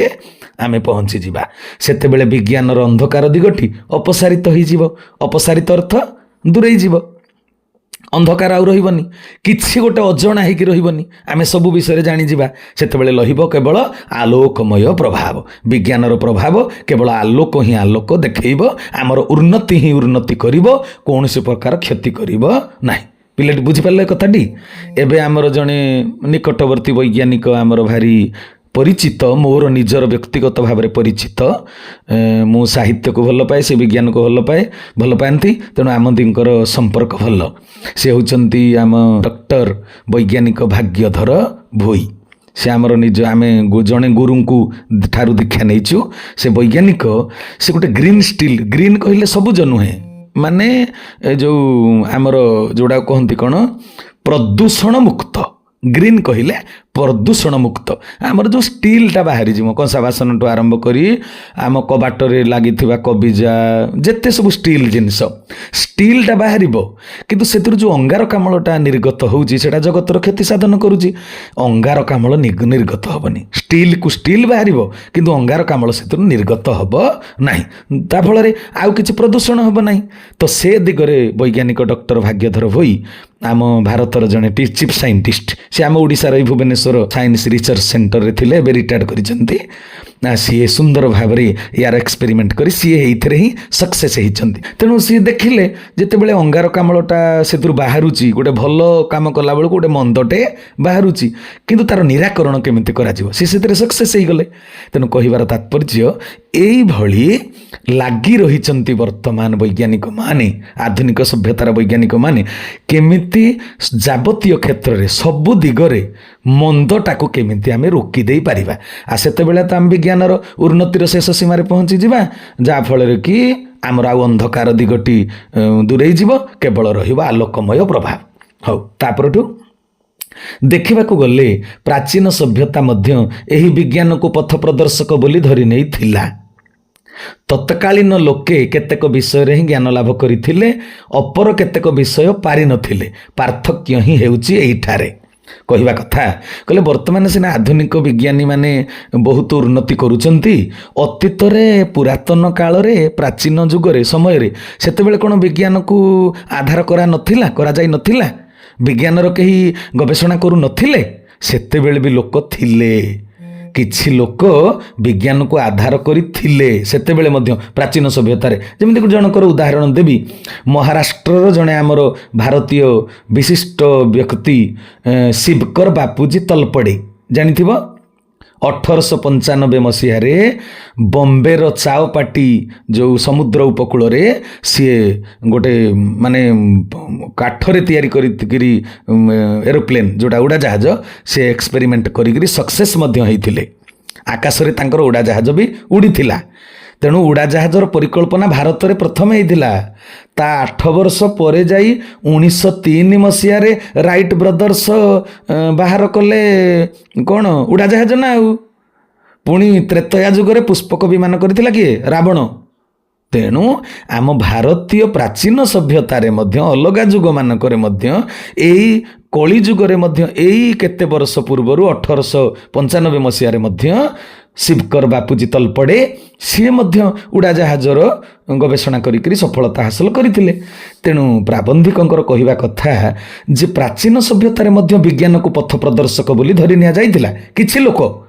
S2: ଆମେ ପହଞ୍ଚିଯିବା। ସେତେବେଳେ ବିଜ୍ଞାନର ଅନ୍ଧକାର ଦିଗଟି ଅପସାରିତ ହେଇଯିବ। ଅପସାରିତ ଅର୍ଥ ଦୂରେଇ ଯିବ, ଅନ୍ଧକାର ଆଉ ରହିବନି, କିଛି ଗୋଟେ ଅଜଣା ହେଇକି ରହିବନି, ଆମେ ସବୁ ବିଷୟରେ ଜାଣିଯିବା। ସେତେବେଳେ ରହିବ କେବଳ ଆଲୋକମୟ ପ୍ରଭାବ। ବିଜ୍ଞାନର ପ୍ରଭାବ କେବଳ ଆଲୋକ ହିଁ ଆଲୋକ ଦେଖେଇବ, ଆମର ଉନ୍ନତି ହିଁ ଉନ୍ନତି କରିବ, କୌଣସି ପ୍ରକାର କ୍ଷତି କରିବ ନାହିଁ। ପିଲାଟି ବୁଝିପାରିଲେ କଥାଟି? ଏବେ ଆମର ଜଣେ ନିକଟବର୍ତ୍ତୀ ବୈଜ୍ଞାନିକ, ଆମର ଭାରି ପରିଚିତ, ମୋର ନିଜର ବ୍ୟକ୍ତିଗତ ଭାବରେ ପରିଚିତ। ମୁଁ ସାହିତ୍ୟକୁ ଭଲ ପାଏ, ସେ ବିଜ୍ଞାନକୁ ଭଲ ପାଆନ୍ତି, ତେଣୁ ଆମ ଦିଙ୍କର ସମ୍ପର୍କ ଭଲ। ସେ ହେଉଛନ୍ତି ଆମ ଡକ୍ଟର ବୈଜ୍ଞାନିକ ଭାଗ୍ୟଧର ଭୋଇ। ସେ ଆମର ନିଜ, ଆମେ ଜଣେ ଗୁରୁଙ୍କୁ ଠାରୁ ଦୀକ୍ଷା ନେଇଛୁ। ସେ ବୈଜ୍ଞାନିକ, ସେ ଗୋଟେ ଗ୍ରୀନ୍ ଷ୍ଟିଲ୍, ଗ୍ରୀନ୍ କହିଲେ ସବୁଜ ନୁହେଁ, ମାନେ ଏ ଯେଉଁ ଆମର ଯେଉଁଟା କୁହନ୍ତି କ'ଣ, ପ୍ରଦୂଷଣ ମୁକ୍ତ। ଗ୍ରୀନ୍ କହିଲେ ପ୍ରଦୂଷଣ ମୁକ୍ତ। ଆମର ଯେଉଁ ଷ୍ଟିଲ୍ଟା ବାହାରିଯିବ, କଂସା ବାସନଠୁ ଆରମ୍ଭ କରି ଆମ କବାଟରେ ଲାଗିଥିବା କବିଜା, ଯେତେ ସବୁ ଷ୍ଟିଲ୍ ଜିନିଷ, ଷ୍ଟିଲ୍ଟା ବାହାରିବ, କିନ୍ତୁ ସେଥିରୁ ଯେଉଁ ଅଙ୍ଗାରକାମ୍ଳଟା ନିର୍ଗତ ହେଉଛି, ସେଇଟା ଜଗତର କ୍ଷତି ସାଧନ କରୁଛି। ଅଙ୍ଗାରକାମ୍ଳ ନିର୍ଗତ ହେବନି। ଷ୍ଟିଲ୍କୁ ଷ୍ଟିଲ୍ ବାହାରିବ, କିନ୍ତୁ ଅଙ୍ଗାରକାମ୍ଳ ସେଥିରୁ ନିର୍ଗତ ହେବ ନାହିଁ। ତା ଫଳରେ ଆଉ କିଛି ପ୍ରଦୂଷଣ ହେବ ନାହିଁ। ତ ସେ ଦିଗରେ ବୈଜ୍ଞାନିକ ଡକ୍ଟର ଭାଗ୍ୟଧର ଭୋଇ, ଆମ ଭାରତର ଜଣେ ଚିଫ୍ ସାଇଣ୍ଟିଷ୍ଟ, ସେ ଆମ ଓଡ଼ିଶାର ଏଇ ଭୁବନେଶ୍ୱର ସାଇନ୍ସ ରିସର୍ଚ୍ଚ ସେଣ୍ଟରରେ ଥିଲେ, ଏବେ ରିଟାୟାର୍ଡ଼ କରିଛନ୍ତି। ସିଏ ସୁନ୍ଦର ଭାବରେ ୟାର ଏକ୍ସପେରିମେଣ୍ଟ କରି ସିଏ ଏଇଥିରେ ହିଁ ସକ୍ସେସ୍ ହେଇଛନ୍ତି। ତେଣୁ ସିଏ ଦେଖିଲେ, ଯେତେବେଳେ ଅଙ୍ଗାରକାମ୍ଳଟା ସେଥିରୁ ବାହାରୁଛି, ଗୋଟେ ଭଲ କାମ କଲାବେଳକୁ ଗୋଟେ ମନ୍ଦଟେ ବାହାରୁଛି, କିନ୍ତୁ ତାର ନିରାକରଣ କେମିତି କରାଯିବ, ସେ ସେଥିରେ ସକ୍ସେସ୍ ହେଇଗଲେ। ତେଣୁ କହିବାର ତାତ୍ପର୍ଯ୍ୟ, ଏଇଭଳି ଲାଗି ରହିଛନ୍ତି ବର୍ତ୍ତମାନ ବୈଜ୍ଞାନିକମାନେ, ଆଧୁନିକ ସଭ୍ୟତାର ବୈଜ୍ଞାନିକମାନେ, କେମିତି ଯାବତୀୟ କ୍ଷେତ୍ରରେ ସବୁ ଦିଗରେ ମନ୍ଦଟାକୁ କେମିତି ଆମେ ରୋକି ଦେଇପାରିବା। ଆଉ ସେତେବେଳେ ତ ଆମେ ବିଜ୍ଞାନର ଉନ୍ନତିର ଶେଷ ସୀମାରେ ପହଞ୍ଚିଯିବା, ଯାହାଫଳରେ କି ଆମର ଆଉ ଅନ୍ଧକାର ଦିଗଟି ଦୂରେଇ ଯିବ, କେବଳ ରହିବ ଆଲୋକମୟ ପ୍ରଭାବ। ହଉ, ତାପରଠୁ ଦେଖିବାକୁ ଗଲେ ପ୍ରାଚୀନ ସଭ୍ୟତା ମଧ୍ୟ ଏହି ବିଜ୍ଞାନକୁ ପଥ ପ୍ରଦର୍ଶକ ବୋଲି ଧରି ନେଇଥିଲା। ତତ୍କାଳୀନ ଲୋକେ କେତେକ ବିଷୟରେ ହିଁ ଜ୍ଞାନ ଲାଭ କରିଥିଲେ, ଅପର କେତେକ ବିଷୟ ପାରିନଥିଲେ। ପାର୍ଥକ୍ୟ ହିଁ ହେଉଛି ଏଇଠାରେ। କହିବା କଥା, କହିଲେ ବର୍ତ୍ତମାନ ସିନା ଆଧୁନିକ ବିଜ୍ଞାନୀମାନେ ବହୁତ ଉନ୍ନତି କରୁଛନ୍ତି, ଅତୀତରେ, ପୁରାତନ କାଳରେ, ପ୍ରାଚୀନ ଯୁଗରେ, ସମୟରେ ସେତେବେଳେ କ'ଣ ବିଜ୍ଞାନକୁ ଆଧାର କରା ନଥିଲା, କରାଯାଇ ନଥିଲା? ବିଜ୍ଞାନର କେହି ଗବେଷଣା କରୁନଥିଲେ? ସେତେବେଳେ ବି ଲୋକ ଥିଲେ, କିଛି ଲୋକ ବିଜ୍ଞାନକୁ ଆଧାର କରିଥିଲେ ସେତେବେଳେ ମଧ୍ୟ ପ୍ରାଚୀନ ସଭ୍ୟତାରେ। ଯେମିତି ଜଣଙ୍କର ଉଦାହରଣ ଦେବି, ମହାରାଷ୍ଟ୍ରର ଜଣେ ଆମର ଭାରତୀୟ ବିଶିଷ୍ଟ ବ୍ୟକ୍ତି ଶିବକର ବାପୁଜୀ ତଲପଡ଼େ, ଜାଣିଥିବ। 1895 ମସିହାରେ ବମ୍ବେର ଚାଓପାଟି ଯେଉଁ ସମୁଦ୍ର ଉପକୂଳରେ ସିଏ ଗୋଟେ ମାନେ କାଠରେ ତିଆରି କରିକିରି ଏରୋପ୍ଲେନ୍, ଯେଉଁଟା ଉଡ଼ାଜାହାଜ, ସେ ଏକ୍ସପେରିମେଣ୍ଟ କରିକିରି ସକ୍ସେସ୍ ମଧ୍ୟ ହେଇଥିଲେ। ଆକାଶରେ ତାଙ୍କର ଉଡ଼ାଜାହାଜ ବି ଉଡ଼ିଥିଲା। ତେଣୁ ଉଡ଼ାଜାହାଜର ପରିକଳ୍ପନା ଭାରତରେ ପ୍ରଥମେ ହେଇଥିଲା। ତା 8 ବର୍ଷ ପରେ ଯାଇ 1903 ମସିହାରେ ରାଇଟ୍ ବ୍ରଦର୍ସ ବାହାର କଲେ କ'ଣ ଉଡ଼ାଜାହାଜ ନା ଆଉ। ପୁଣି ତ୍ରେତୟା ଯୁଗରେ ପୁଷ୍ପକ ବିମାନ କରିଥିଲା କିଏ? ରାବଣ। ତେଣୁ ଆମ ଭାରତୀୟ ପ୍ରାଚୀନ ସଭ୍ୟତାରେ ମଧ୍ୟ, ଅଲଗା ଯୁଗମାନଙ୍କରେ ମଧ୍ୟ, ଏଇ କଳି ଯୁଗରେ ମଧ୍ୟ, ଏଇ କେତେ ବର୍ଷ ପୂର୍ବରୁ 1895 ମସିହାରେ ମଧ୍ୟ ଶିବକର ବାପୁଜୀ ତଲପଡ଼େ ସିଏ ମଧ୍ୟ ଉଡ଼ାଜାହାଜର ଗବେଷଣା କରିକିରି ସଫଳତା ହାସଲ କରିଥିଲେ। ତେଣୁ ପ୍ରାବନ୍ଧିକଙ୍କର କହିବା କଥା ଯେ ପ୍ରାଚୀନ ସଭ୍ୟତାରେ ମଧ୍ୟ ବିଜ୍ଞାନକୁ ପଥ ପ୍ରଦର୍ଶକ ବୋଲି ଧରି ନିଆଯାଇଥିଲା। କିଛି ଲୋକ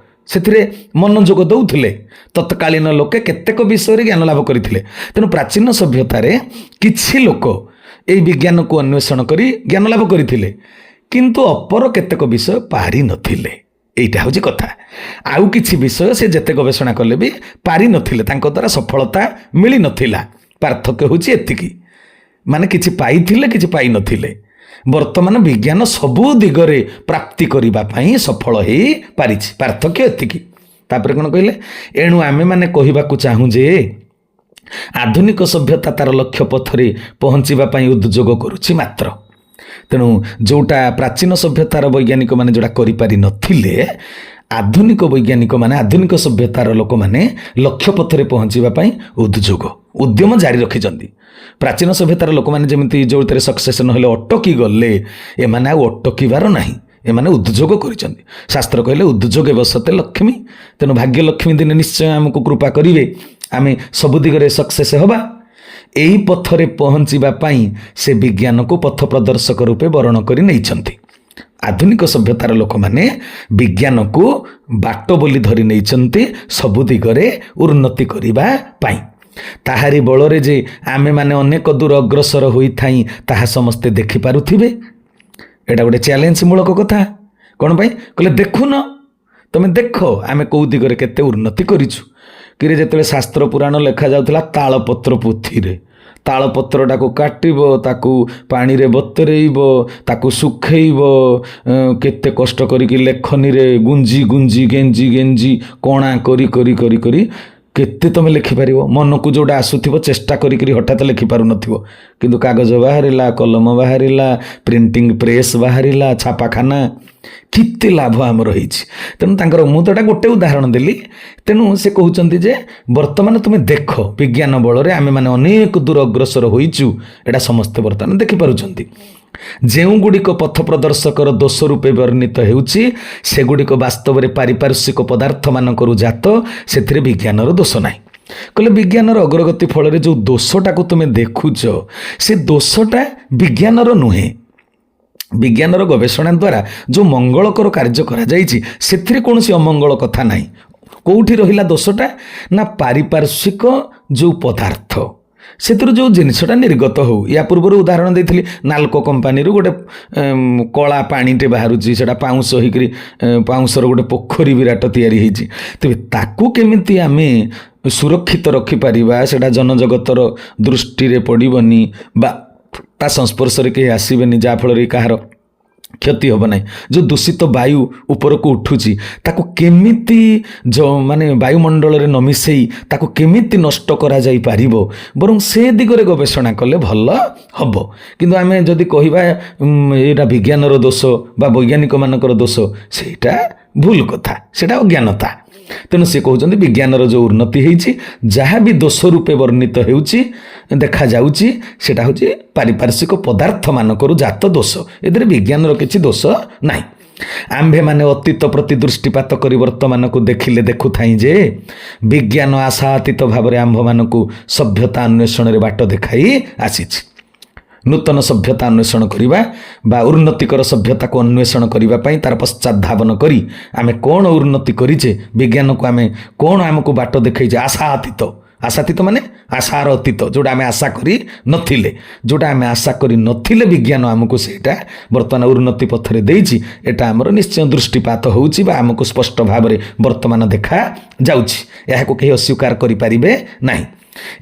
S2: ସେଥିରେ ମନୋଯୋଗ ଦେଉଥିଲେ। ତତ୍କାଳୀନ ଲୋକେ କେତେକ ବିଷୟରେ ଜ୍ଞାନ ଲାଭ କରିଥିଲେ। ତେଣୁ ପ୍ରାଚୀନ ସଭ୍ୟତାରେ କିଛି ଲୋକ ଏଇ ବିଜ୍ଞାନକୁ ଅନ୍ୱେଷଣ କରି ଜ୍ଞାନ ଲାଭ କରିଥିଲେ, କିନ୍ତୁ ଅପର କେତେକ ବିଷୟ ପାରିନଥିଲେ। ଏଇଟା ହେଉଛି କଥା। ଆଉ କିଛି ବିଷୟ ସେ ଯେତେ ଗବେଷଣା କଲେ ବି ପାରିନଥିଲେ, ତାଙ୍କ ଦ୍ୱାରା ସଫଳତା ମିଳିନଥିଲା। ପାର୍ଥକ୍ୟ ହେଉଛି ଏତିକି, ମାନେ କିଛି ପାଇଥିଲେ, କିଛି ପାଇନଥିଲେ। ବର୍ତ୍ତମାନ ବିଜ୍ଞାନ ସବୁ ଦିଗରେ ପ୍ରାପ୍ତି କରିବା ପାଇଁ ସଫଳ ହେଇପାରିଛି। ପାର୍ଥକ୍ୟ ଏତିକି। ତାପରେ କ'ଣ କହିଲେ? ଏଣୁ ଆମେମାନେ କହିବାକୁ ଚାହୁଁ ଯେ ଆଧୁନିକ ସଭ୍ୟତା ତାର ଲକ୍ଷ୍ୟ ପଥରେ ପହଞ୍ଚିବା ପାଇଁ ଉଦ୍ଯୋଗ କରୁଛି ମାତ୍ର। ତେଣୁ ଯେଉଁଟା ପ୍ରାଚୀନ ସଭ୍ୟତାର ବୈଜ୍ଞାନିକମାନେ ଯେଉଁଟା କରିପାରି ନଥିଲେ, ଆଧୁନିକ ବୈଜ୍ଞାନିକମାନେ, ଆଧୁନିକ ସଭ୍ୟତାର ଲୋକମାନେ ଲକ୍ଷ୍ୟ ପଥରେ ପହଞ୍ଚିବା ପାଇଁ ଉଦ୍ଯୋଗ, ଉଦ୍ୟମ ଜାରି ରଖିଛନ୍ତି। ପ୍ରାଚୀନ ସଭ୍ୟତାର ଲୋକମାନେ ଯେମିତି ଯେଉଁଥିରେ ସକ୍ସେସ୍ ନହେଲେ ଅଟକି ଗଲେ, ଏମାନେ ଆଉ ଅଟକିବାର ନାହିଁ। ଏମାନେ ଉଦ୍ଯୋଗ କରିଛନ୍ତି। ଶାସ୍ତ୍ର କହିଲେ, "ଉଦ୍ଯୋଗେ ବସତେ ଲକ୍ଷ୍ମୀ"। ତେଣୁ ଭାଗ୍ୟ ଲକ୍ଷ୍ମୀ ଦିନେ ନିଶ୍ଚୟ ଆମକୁ କୃପା କରିବେ, ଆମେ ସବୁ ଦିଗରେ ସକ୍ସେସ୍ ହେବା। ଏହି ପଥରେ ପହଞ୍ଚିବା ପାଇଁ ସେ ବିଜ୍ଞାନକୁ ପଥ ପ୍ରଦର୍ଶକ ରୂପେ ବରଣ କରି ନେଇଛନ୍ତି। ଆଧୁନିକ ସଭ୍ୟତାର ଲୋକମାନେ ବିଜ୍ଞାନକୁ ବାଟ ବୋଲି ଧରି ନେଇଛନ୍ତି ସବୁ ଦିଗରେ ଉନ୍ନତି କରିବା ପାଇଁ। ତାହାରି ବଳରେ ଯେ ଆମେମାନେ ଅନେକ ଦୂର ଅଗ୍ରସର ହୋଇଥାଇ, ତାହା ସମସ୍ତେ ଦେଖିପାରୁଥିବେ। ଏଇଟା ଗୋଟେ ଚ୍ୟାଲେଞ୍ଜ ମୂଳକ କଥା। କ'ଣ ପାଇଁ କହିଲେ, ଦେଖୁନ, ତମେ ଦେଖ ଆମେ କେଉଁ ଦିଗରେ କେତେ ଉନ୍ନତି କରିଛୁ। କିରେ, ଯେତେବେଳେ ଶାସ୍ତ୍ର ପୁରାଣ ଲେଖାଯାଉଥିଲା ତାଳପତ୍ର ପୋଥିରେ, ତାଳପତ୍ରଟାକୁ କାଟିବ, ତାକୁ ପାଣିରେ ବତରେଇବ, ତାକୁ ଶୁଖେଇବ, କେତେ କଷ୍ଟ କରିକି ଲେଖନୀରେ ଗୁଞ୍ଜି ଗୁଞ୍ଜି, ଗେଞ୍ଜି ଗେଞ୍ଜି, କଣା କରି କରି କରି କରି କେତେ ତମେ ଲେଖିପାରିବ? ମନକୁ ଯେଉଁଟା ଆସୁଥିବ, ଚେଷ୍ଟା କରିକିରି ହଠାତ୍ ଲେଖିପାରୁନଥିବ। କିନ୍ତୁ କାଗଜ ବାହାରିଲା, କଲମ ବାହାରିଲା, ପ୍ରିଣ୍ଟିଂ ପ୍ରେସ୍ ବାହାରିଲା, ଛାପାଖାନା। କେତେ ଲାଭ ଆମର ହେଇଛି। ତେଣୁ ତାଙ୍କର ମୁଁ ତ ଏଇଟା ଗୋଟେ ଉଦାହରଣ ଦେଲି। ତେଣୁ ସେ କହୁଛନ୍ତି ଯେ ବର୍ତ୍ତମାନ ତୁମେ ଦେଖ, ବିଜ୍ଞାନ ବଳରେ ଆମେମାନେ ଅନେକ ଦୂର ଅଗ୍ରସର ହୋଇଛୁ, ଏଇଟା ସମସ୍ତେ ବର୍ତ୍ତମାନ ଦେଖିପାରୁଛନ୍ତି। ଯେଉଁଗୁଡ଼ିକ ପଥ ପ୍ରଦର୍ଶକର ଦୋଷ ରୂପେ ବର୍ଣ୍ଣିତ ହେଉଛି, ସେଗୁଡ଼ିକ ବାସ୍ତବରେ ପାରିପାର୍ଶ୍ୱିକ ପଦାର୍ଥମାନଙ୍କରୁ ଜାତ, ସେଥିରେ ବିଜ୍ଞାନର ଦୋଷ ନାହିଁ। କହିଲେ, ବିଜ୍ଞାନର ଅଗ୍ରଗତି ଫଳରେ ଯେଉଁ ଦୋଷଟାକୁ ତୁମେ ଦେଖୁଛ, ସେ ଦୋଷଟା ବିଜ୍ଞାନର ନୁହେଁ। ବିଜ୍ଞାନର ଗବେଷଣା ଦ୍ୱାରା ଯେଉଁ ମଙ୍ଗଳକର କାର୍ଯ୍ୟ କରାଯାଇଛି, ସେଥିରେ କୌଣସି ଅମଙ୍ଗଳ କଥା ନାହିଁ। କେଉଁଠି ରହିଲା ଦୋଷଟା ନା ପାରିପାର୍ଶ୍ୱିକ ଯେଉଁ ପଦାର୍ଥ, ସେଥିରୁ ଯେଉଁ ଜିନିଷଟା ନିର୍ଗତ ହଉ। ୟା ପୂର୍ବରୁ ଉଦାହରଣ ଦେଇଥିଲି, ନାଲକୋ କମ୍ପାନୀରୁ ଗୋଟେ କଳା ପାଣିଟେ ବାହାରୁଛି, ସେଇଟା ପାଉଁଶ ହେଇକରି ପାଉଁଶର ଗୋଟେ ପୋଖରୀ ବିରାଟ ତିଆରି ହେଇଛି। ତେବେ ତାକୁ କେମିତି ଆମେ ସୁରକ୍ଷିତ ରଖିପାରିବା, ସେଇଟା ଜନଜଗତର ଦୃଷ୍ଟିରେ ପଡ଼ିବନି ବା ତା ସଂସ୍ପର୍ଶରେ କେହି ଆସିବେନି, ଯାହାଫଳରେ କାହାର କ୍ଷତି ହେବ ନାହିଁ। ଯେଉଁ ଦୂଷିତ ବାୟୁ ଉପରକୁ ଉଠୁଛି, ତାକୁ କେମିତି ମାନେ ବାୟୁମଣ୍ଡଳରେ ନ ମିଶେଇ ତାକୁ କେମିତି ନଷ୍ଟ କରାଯାଇପାରିବ, ବରଂ ସେ ଦିଗରେ ଗବେଷଣା କଲେ ଭଲ ହେବ। କିନ୍ତୁ ଆମେ ଯଦି କହିବା ଏଇଟା ବିଜ୍ଞାନର ଦୋଷ ବା ବୈଜ୍ଞାନିକମାନଙ୍କର ଦୋଷ, ସେଇଟା ଭୁଲ କଥା, ସେଇଟା ଅଜ୍ଞାନତା। ତେଣୁ ସେ କହୁଛନ୍ତି, ବିଜ୍ଞାନର ଯେଉଁ ଉନ୍ନତି ହେଇଛି, ଯାହା ବି ଦୋଷ ରୂପେ ବର୍ଣ୍ଣିତ ହେଉଛି, ଦେଖାଯାଉଛି, ସେଇଟା ହେଉଛି ପାରିପାର୍ଶ୍ୱିକ ପଦାର୍ଥମାନଙ୍କରୁ ଜାତ ଦୋଷ, ଏଥିରେ ବିଜ୍ଞାନର କିଛି ଦୋଷ ନାହିଁ। ଆମ୍ଭେମାନେ ଅତୀତ ପ୍ରତି ଦୃଷ୍ଟିପାତ କରି ବର୍ତ୍ତମାନକୁ ଦେଖିଲେ ଦେଖୁଥାଇଁ ଯେ ବିଜ୍ଞାନ ଆଶାତୀତ ଭାବରେ ଆମ୍ଭମାନଙ୍କୁ ସଭ୍ୟତା ଅନ୍ୱେଷଣରେ ବାଟ ଦେଖାଇ ଆସିଛି। ନୂତନ ସଭ୍ୟତା ଅନ୍ୱେଷଣ କରିବା ବା ଉନ୍ନତିକର ସଭ୍ୟତାକୁ ଅନ୍ୱେଷଣ କରିବା ପାଇଁ ତାର ପଶ୍ଚାତଧାବନ କରି ଆମେ କ'ଣ ଉନ୍ନତି କରିଛେ, ବିଜ୍ଞାନକୁ ଆମେ କ'ଣ ଆମକୁ ବାଟ ଦେଖେଇଛେ ଆଶାତୀତ। ଆଶାତୀତ ମାନେ ଆଶାର ଅତୀତ, ଯେଉଁଟା ଆମେ ଆଶା କରି ନଥିଲେ। ଯେଉଁଟା ଆମେ ଆଶା କରି ନଥିଲେ, ବିଜ୍ଞାନ ଆମକୁ ସେଇଟା ବର୍ତ୍ତମାନ ଉନ୍ନତି ପଥରେ ଦେଇଛି। ଏଇଟା ଆମର ନିଶ୍ଚୟ ଦୃଷ୍ଟିପାତ ହେଉଛି ବା ଆମକୁ ସ୍ପଷ୍ଟ ଭାବରେ ବର୍ତ୍ତମାନ ଦେଖାଯାଉଛି। ଏହାକୁ କେହି ଅସ୍ୱୀକାର କରିପାରିବେ ନାହିଁ।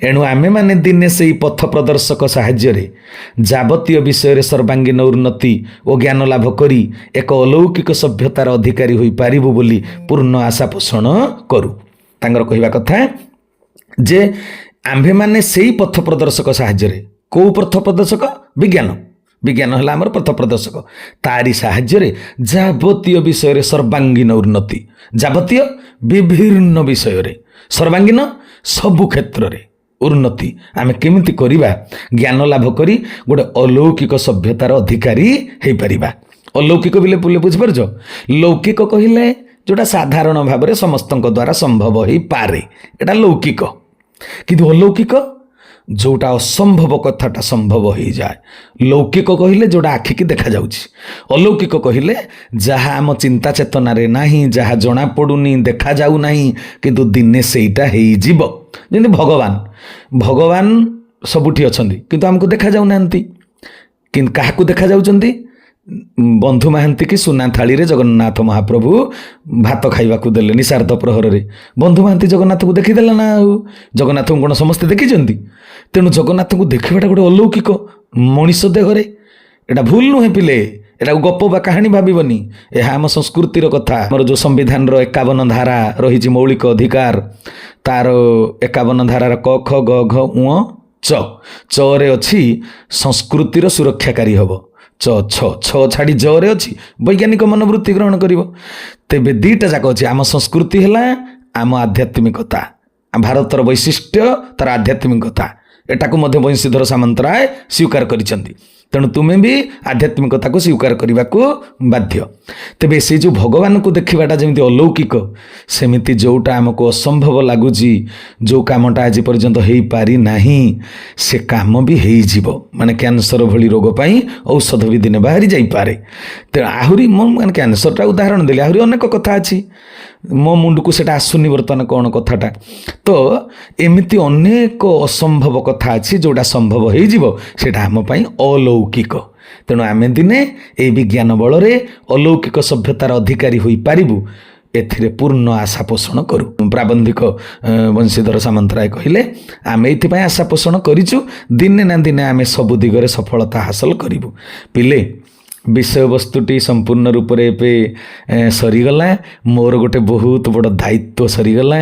S2: ଏଣୁ ଆମେମାନେ ଦିନେ ସେଇ ପଥ ପ୍ରଦର୍ଶକ ସାହାଯ୍ୟରେ ଯାବତୀୟ ବିଷୟରେ ସର୍ବାଙ୍ଗୀନ ଉନ୍ନତି ଓ ଜ୍ଞାନ ଲାଭ କରି ଏକ ଅଲୌକିକ ସଭ୍ୟତାର ଅଧିକାରୀ ହୋଇପାରିବୁ ବୋଲି ପୂର୍ଣ୍ଣ ଆଶା ପୋଷଣ କରୁ। ତାଙ୍କର କହିବା କଥା ଯେ ଆମ୍ଭେମାନେ ସେଇ ପଥ ପ୍ରଦର୍ଶକ ସାହାଯ୍ୟରେ, କେଉଁ ପଥ ପ୍ରଦର୍ଶକ? ବିଜ୍ଞାନ। ବିଜ୍ଞାନ ହେଲା ଆମର ପଥ ପ୍ରଦର୍ଶକ। ତାରି ସାହାଯ୍ୟରେ ଯାବତୀୟ ବିଷୟରେ ସର୍ବାଙ୍ଗୀନ ଉନ୍ନତି, ଯାବତୀୟ ବିଭିନ୍ନ ବିଷୟରେ ସର୍ବାଙ୍ଗୀନ, ସବୁ କ୍ଷେତ୍ରରେ ଉନ୍ନତି ଆମେ କେମିତି କରିବା, ଜ୍ଞାନ ଲାଭ କରି ଗୋଟେ ଅଲୌକିକ ସଭ୍ୟତାର ଅଧିକାରୀ ହେଇପାରିବା। ଅଲୌକିକ ବିଲେ ପୁଲେ ବୁଝିପାରୁଛ? ଲୌକିକ କହିଲେ ଯେଉଁଟା ସାଧାରଣ ଭାବରେ ସମସ୍ତଙ୍କ ଦ୍ୱାରା ସମ୍ଭବ ହେଇପାରେ, ଏଇଟା ଲୌକିକ। କିନ୍ତୁ ଅଲୌକିକ, ଯେଉଁଟା ଅସମ୍ଭବ କଥାଟା ସମ୍ଭବ ହେଇଯାଏ। ଲୌକିକ କହିଲେ ଯେଉଁଟା ଆଖିକି ଦେଖାଯାଉଛି, ଅଲୌକିକ କହିଲେ ଯାହା ଆମ ଚିନ୍ତା ଚେତନାରେ ନାହିଁ, ଯାହା ଜଣାପଡ଼ୁନି, ଦେଖାଯାଉ ନାହିଁ, କିନ୍ତୁ ଦିନେ ସେଇଟା ହେଇଯିବ। ଯେମିତି ଭଗବାନ, ଭଗବାନ ସବୁଠି ଅଛନ୍ତି, କିନ୍ତୁ ଆମକୁ ଦେଖାଯାଉନାହାନ୍ତି। କିନ୍ତୁ କାହାକୁ ଦେଖାଯାଉଛନ୍ତି? ବନ୍ଧୁ ମହାନ୍ତି କି ସୁନା ଥାଳିରେ ଜଗନ୍ନାଥ ମହାପ୍ରଭୁ ଭାତ ଖାଇବାକୁ ଦେଲେ ନିଶାର୍ଦ୍ଧ ପ୍ରହରରେ। ବନ୍ଧୁ ମହାନ୍ତି ଜଗନ୍ନାଥକୁ ଦେଖିଦେଲା ନା ଆଉ? ଜଗନ୍ନାଥଙ୍କୁ କ'ଣ ସମସ୍ତେ ଦେଖିଛନ୍ତି? ତେଣୁ ଜଗନ୍ନାଥଙ୍କୁ ଦେଖିବାଟା ଗୋଟେ ଅଲୌକିକ ମଣିଷ ଦେହରେ। ଏଇଟା ଭୁଲ ନୁହେଁ ପିଲେ, ଏଟାକୁ ଗପ ବା କାହାଣୀ ଭାବିବନି, ଏହା ଆମ ସଂସ୍କୃତିର କଥା। ଆମର ଯେଉଁ ସମ୍ବିଧାନର 51 ଧାରା ରହିଛି, ମୌଳିକ ଅଧିକାର, ତାର 51 ଧାରାର କ, ଖ, ଗ, ଘ, ଉଁ, ଚ, ଚରେ ଅଛି ସଂସ୍କୃତିର ସୁରକ୍ଷାକାରୀ ହେବ। ଚ, ଛ, ଛ ଛାଡ଼ି ଜରେ ଅଛି ବୈଜ୍ଞାନିକ ମନୋବୃତ୍ତି ଗ୍ରହଣ କରିବ। ତେବେ ଦୁଇଟା ଯାକ ଅଛି। ଆମ ସଂସ୍କୃତି ହେଲା ଆମ ଆଧ୍ୟାତ୍ମିକତା, ଭାରତର ବୈଶିଷ୍ଟ୍ୟ ତାର ଆଧ୍ୟାତ୍ମିକତା। ଏଟାକୁ ମଧ୍ୟ ବଂଶୀଧର ସାମନ୍ତରାୟ ସ୍ୱୀକାର କରିଛନ୍ତି। ତେଣୁ ତୁମେ ବି ଆଧ୍ୟାତ୍ମିକତାକୁ ସ୍ୱୀକାର କରିବାକୁ ବାଧ୍ୟ। ତେବେ ସେ ଯେଉଁ ଭଗବାନଙ୍କୁ ଦେଖିବାଟା ଯେମିତି ଅଲୌକିକ, ସେମିତି ଯେଉଁଟା ଆମକୁ ଅସମ୍ଭବ ଲାଗୁଛି, ଯେଉଁ କାମଟା ଆଜି ପର୍ଯ୍ୟନ୍ତ ହେଇପାରି ନାହିଁ, ସେ କାମ ବି ହେଇଯିବ। ମାନେ କ୍ୟାନ୍ସର ଭଳି ରୋଗ ପାଇଁ ଔଷଧ ବି ଦିନେ ବାହାରି ଯାଇପାରେ। ତେଣୁ ଆହୁରି ମୁଁ ମାନେ କ୍ୟାନ୍ସରଟା ଉଦାହରଣ ଦେଲି, ଆହୁରି ଅନେକ କଥା ଅଛି। ମୋ ମୁଣ୍ଡକୁ ସେଇଟା ଆସୁନି ବର୍ତ୍ତମାନ କ'ଣ କଥାଟା। ତ ଏମିତି ଅନେକ ଅସମ୍ଭବ କଥା ଅଛି, ଯେଉଁଟା ସମ୍ଭବ ହେଇଯିବ, ସେଇଟା ଆମ ପାଇଁ ଅଲୌକିକ। ତେଣୁ ଆମେ ଦିନେ ଏଇ ବିଜ୍ଞାନ ବଳରେ ଅଲୌକିକ ସଭ୍ୟତାର ଅଧିକାରୀ ହୋଇପାରିବୁ, ଏଥିରେ ପୂର୍ଣ୍ଣ ଆଶା ପୋଷଣ କରୁ। ପ୍ରାବନ୍ଧିକ ବଂଶୀଧର ସାମନ୍ତରାୟ କହିଲେ, ଆମେ ଏଇଥିପାଇଁ ଆଶା ପୋଷଣ କରିଛୁ, ଦିନେ ନା ଦିନେ ଆମେ ସବୁ ଦିଗରେ ସଫଳତା ହାସଲ କରିବୁ। ପିଲେ, ବିଷୟବସ୍ତୁଟି ସମ୍ପୂର୍ଣ୍ଣ ରୂପରେ ଏବେ ସରିଗଲା। ମୋର ଗୋଟେ ବହୁତ ବଡ଼ ଦାୟିତ୍ୱ ସରିଗଲା।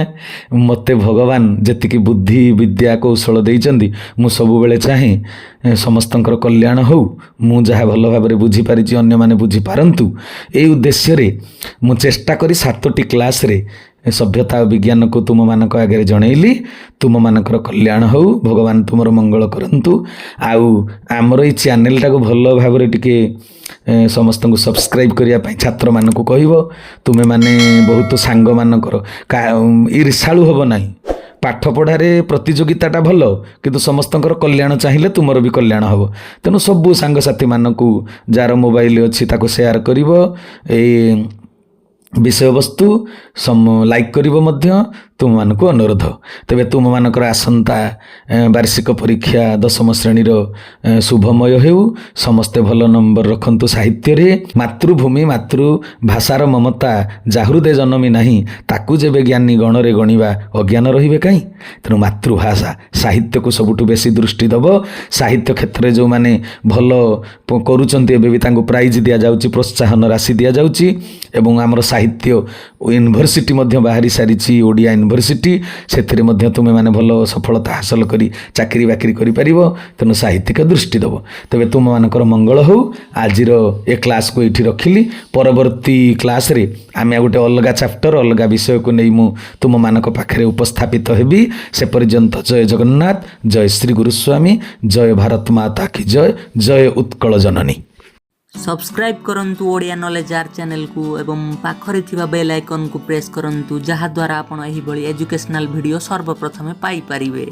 S2: ମୋତେ ଭଗବାନ ଯେତିକି ବୁଦ୍ଧି, ବିଦ୍ୟା, କୌଶଳ ଦେଇଛନ୍ତି, ମୁଁ ସବୁବେଳେ ଚାହେଁ ସମସ୍ତଙ୍କର କଲ୍ୟାଣ ହେଉ। ମୁଁ ଯାହା ଭଲ ଭାବରେ ବୁଝିପାରିଛି, ଅନ୍ୟମାନେ ବୁଝିପାରନ୍ତୁ, ଏଇ ଉଦ୍ଦେଶ୍ୟରେ ମୁଁ ଚେଷ୍ଟା କରି ସାତୋଟି କ୍ଲାସ୍ରେ ସଭ୍ୟତା ଓ ବିଜ୍ଞାନକୁ ତୁମମାନଙ୍କ ଆଗରେ ଜଣେଇଲି। ତୁମମାନଙ୍କର କଲ୍ୟାଣ ହେଉ, ଭଗବାନ ତୁମର ମଙ୍ଗଳ କରନ୍ତୁ। ଆଉ ଆମର ଏଇ ଚ୍ୟାନେଲଟାକୁ ଭଲ ଭାବରେ ଟିକେ ସମସ୍ତଙ୍କୁ ସବସ୍କ୍ରାଇବ୍ କରିବା ପାଇଁ ଛାତ୍ରମାନଙ୍କୁ କହିବ। ତୁମେମାନେ ବହୁତ ସାଙ୍ଗମାନଙ୍କର ଈର୍ଷାଳୁ ହେବ ନାହିଁ। ପାଠ ପଢ଼ାରେ ପ୍ରତିଯୋଗିତାଟା ଭଲ, କିନ୍ତୁ ସମସ୍ତଙ୍କର କଲ୍ୟାଣ ଚାହିଁଲେ ତୁମର ବି କଲ୍ୟାଣ ହେବ। ତେଣୁ ସବୁ ସାଙ୍ଗସାଥିମାନଙ୍କୁ, ଯାହାର ମୋବାଇଲ ଅଛି ତାକୁ ସେୟାର କରିବ ଏଇ ବିଷୟବସ୍ତୁ, ଲାଇକ୍ କରିବ ମଧ୍ୟ, ତୁମମାନଙ୍କୁ ଅନୁରୋଧ। ତେବେ ତୁମମାନଙ୍କର ଆସନ୍ତା ବାର୍ଷିକ ପରୀକ୍ଷା ଦଶମ ଶ୍ରେଣୀର ଶୁଭମୟ ହେଉ। ସମସ୍ତେ ଭଲ ନମ୍ବର ରଖନ୍ତୁ ସାହିତ୍ୟରେ। ମାତୃଭୂମି ମାତୃଭାଷାର ମମତା ଯା ହୃଦେ ଜନମି ନାହିଁ, ତାକୁ ଯେବେ ଜ୍ଞାନୀ ଗଣରେ ଗଣିବା, ଅଜ୍ଞାନ ରହିବେ କାହିଁ? ତେଣୁ ମାତୃଭାଷା ସାହିତ୍ୟକୁ ସବୁଠୁ ବେଶୀ ଦୃଷ୍ଟି ଦେବ। ସାହିତ୍ୟ କ୍ଷେତ୍ରରେ ଯେଉଁମାନେ ଭଲ କରୁଛନ୍ତି, ଏବେ ବି ତାଙ୍କୁ ପ୍ରାଇଜ୍ ଦିଆଯାଉଛି, ପ୍ରୋତ୍ସାହନ ରାଶି ଦିଆଯାଉଛି ଏବଂ ଆମର ସାହିତ୍ୟ ୟୁନିଭର୍ସିଟି ମଧ୍ୟ ବାହାରି ସାରିଛି, ଓଡ଼ିଆ ୟୁନିଭର୍ସିଟି। ସେଥିରେ ମଧ୍ୟ ତୁମେମାନେ ଭଲ ସଫଳତା ହାସଲ କରି ଚାକିରି ବାକିରି କରିପାରିବ। ତେଣୁ ସାହିତ୍ୟିକ ଦୃଷ୍ଟି ଦେବ। ତେବେ ତୁମମାନଙ୍କର ମଙ୍ଗଳ ହେଉ। ଆଜିର ଏ କ୍ଲାସ୍କୁ ଏଇଠି ରଖିଲି। ପରବର୍ତ୍ତୀ କ୍ଲାସ୍ରେ ଆମେ ଆଉ ଗୋଟେ ଅଲଗା ଚାପ୍ଟର, ଅଲଗା ବିଷୟକୁ ନେଇ ମୁଁ ତୁମମାନଙ୍କ ପାଖରେ ଉପସ୍ଥାପିତ ହେବି। ସେ ପର୍ଯ୍ୟନ୍ତ ଜୟ ଜଗନ୍ନାଥ, ଜୟ ଶ୍ରୀ ଗୁରୁସ୍ୱାମୀ, ଜୟ ଭାରତ ମାତା କି ଜୟ, ଜୟ ଉତ୍କଳ ଜନନୀ।
S1: ସବସ୍କ୍ରାଇବ୍ କରନ୍ତୁ ଓଡ଼ିଆ ନଲେଜ ଆର୍ ଚ୍ୟାନେଲକୁ ଏବଂ ପାଖରେ ଥିବା ବେଲ୍ ଆଇକନ୍କୁ ପ୍ରେସ୍ କରନ୍ତୁ, ଯାହାଦ୍ୱାରା ଆପଣ ଏହିଭଳି ଏଜୁକେସନାଲ୍ ଭିଡ଼ିଓ ସର୍ବପ୍ରଥମେ ପାଇପାରିବେ।